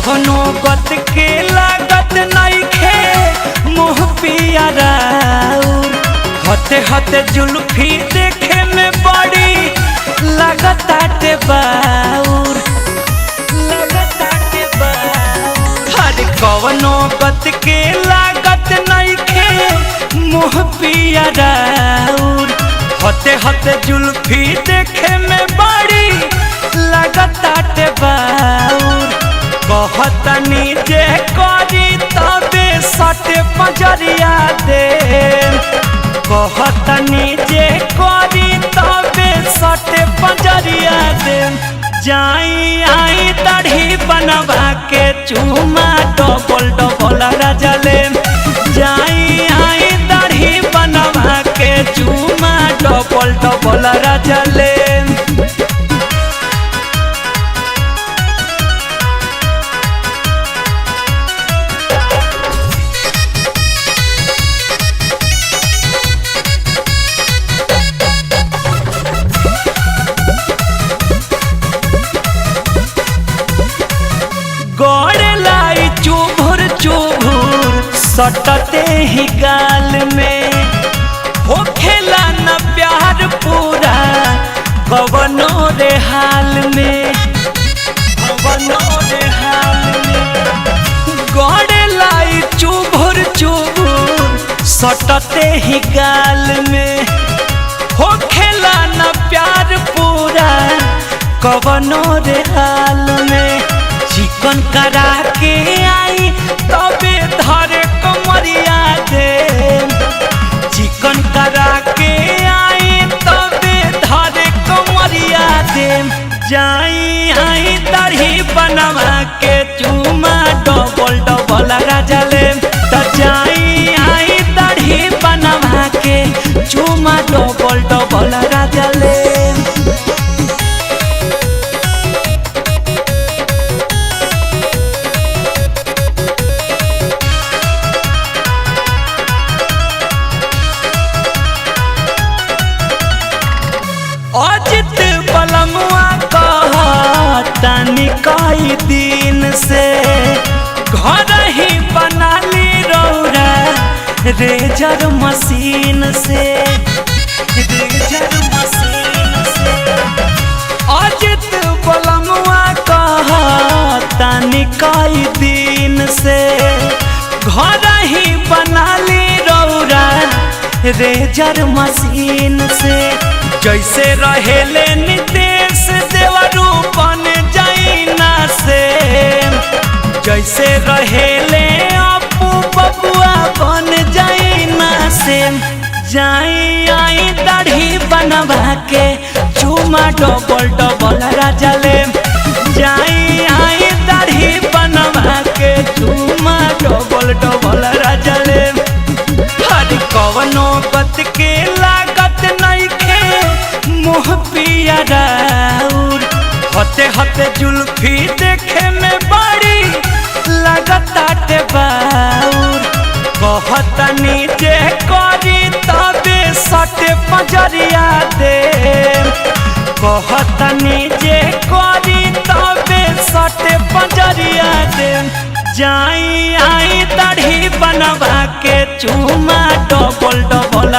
कवनो गत के लागत नइखे मुँह पियराउर। हते हते जुल्फी देखे में बड़ी लागताटे बाउर, लागताटे बाउर। हर कवनो गत के लागत नइखे मुँह पियराउर। हते हते जुल्फी देखे में बड़ी लागताटे बाउर। कहतनी जे करी तबे सटे पजरिया दे, कहतनी जे करी तबे सटे पजरिया दे। जाई आई दाढ़ी बनवा के चूमा डबल डबल राजा ले। जाई आई दाढ़ी बनवा के चूमा डबल डबल राजा ले। गोड़ लाई चुभुर चुभुर सटते ही गाल में, हो खेला न प्यार पूरा कवनो रे हाल में, कवनो रे हाल में। गोड़ लाई चुभुर चुभुर सटते ही गाल में, हो खेला न प्यार पूरा कवनो रे हाल में। चिकन करा के आई तबे धर कमरिया दे, चिकन करा के आई तबे धर कमरिया दे। जाई आई दाढ़ी बनवा के चूमा डबल डबल राजा ले। त जाई आई दाढ़ी बनवा के चूमा डबल डबल राजा ले। अजित बलमुआ कहतनी कई दिन से घर ही बना ली रौरा रेजर मशीन से, रेजर मशीन से। अजित बलमुआ कहतनी कई दिन से घर ही बना ली रौरा रेजर मशीन से। जैसे रहेले नितेश देवरू बन जाइना से, जैसे रहेले अपू बबुआ बन जाइना से। जाई आई दाढ़ी बनवा के चूमा डबल डबल राजा ले। जाई आई दाढ़ी बनवा के चूमा डबल डबल राजा ले। हर कवनो गत के लागत नइखे मुँह पियराउर। हते हते जुल्फी देखे में बड़ी लागताटे बाउर। कहतनी जे करी तबे सटे पजरिया दे, कहतनी जे करी तबे सटे पजरिया दे। जाई आई दाढ़ी बनवा के चूमा डबल डबल